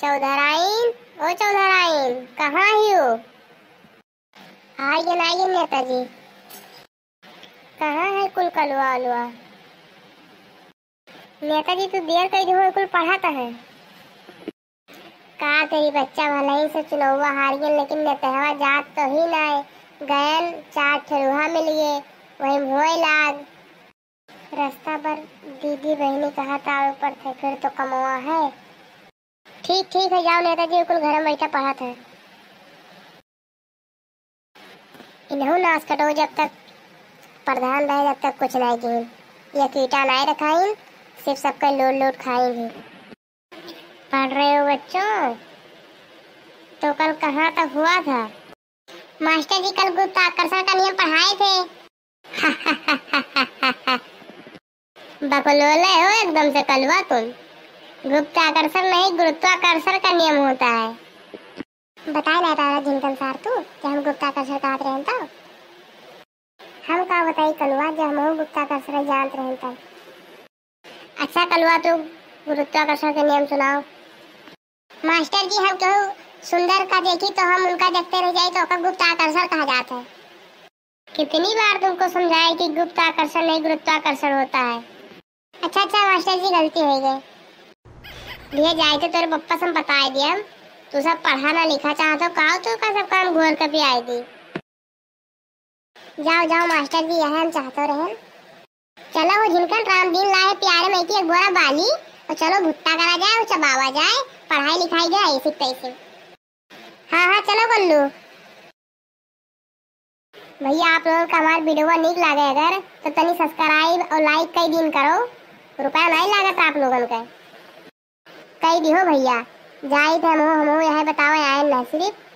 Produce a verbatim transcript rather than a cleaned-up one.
चौधराइन, ओ चौधराइन, कहाँ हियो? आइगेन, आइगेन नेताजी। कहाँ है कुल कलुआ अलुआ? नेताजी, तू देर कइ दिहो, कुल पढ़त है। का करी बच्चा, भलही से चुनौवा हार गेन, लेकिन नेतहवा जात तो ही नाय। गयन, चार ठेलुहा मिल गए, वही भोए लाग। रास्ता पर दीदी बहिनी कहत आवे पड़त है, फिर तो कमवा है। ठीक, ठीक है, जाओ नेताजी, कुल घर में बैठा पढ़त है। इनहू नास कटो, जब तक प्रधान रहे, जब तक कुछ नहीं किहिन। ये कीटा नहीं रखाइन, सिर्फ सबके लूट लूट खाइन ही। पढ़ रहे हो बच्चों? तो कल कहाँ तक हुआ था? मास्टर जी कल गुरुत्वाकर्षण का नियम पढ़ाए थे। बकलोले हो एकदम से कलुआ तुम। गुरुत्वाकर्षण नहीं, गुरुत्वाकर्षण का नियम होता है। बताए ना तारा झिनकन सार तू कि हम गुरुत्वाकर्षण कहत रहेन तो? हम का बताई कलुआ, जे हमहू गुरुत्वाकर्षण जानत रहेन तो। अच्छा कलुआ, तू गुरुत्वाकर्षण के नियम सुनाओ। मास्टर जी, हम केहू सुंदर का देखी तो हम उनका देखते रह जाई, तो ओकर गुरुत्वाकर्षण कहा जात है। कितनी बार तुमको समझाए कि गुप्त आकर्षण नहीं, गुरुत्वाकर्षण होता है। अच्छा, अच्छा मास्टर जी, गलती हो गई। भैया, जाए तो तेरे पप्पा से हम बताए दिया, तू सब पढ़ा ना लिखा चाहत हो, का हो तो का सब काम घोर के पियाए दी। जाओ, जाओ मास्टर जी, यह हम चाहते रहेन। चलो हो झिनकन, राम दीन लाए प्यारे में एक बोरा बाली, और चलो भुट्टा करा जाए और चबावा जाए, पढ़ाई लिखाई जाए ऐसे तैसे। हाँ, हाँ, चलो गोल्लू। भैया, आप लोगन का हमार वीडियो नीक लागे अगर, तो तनी subscribe और like कई दिन करो, रुपया नहीं लागत आप लोगन के। कई दिहो भैया, जाइत है हमहू, हमहू यह बतावे आए न सिर्फ।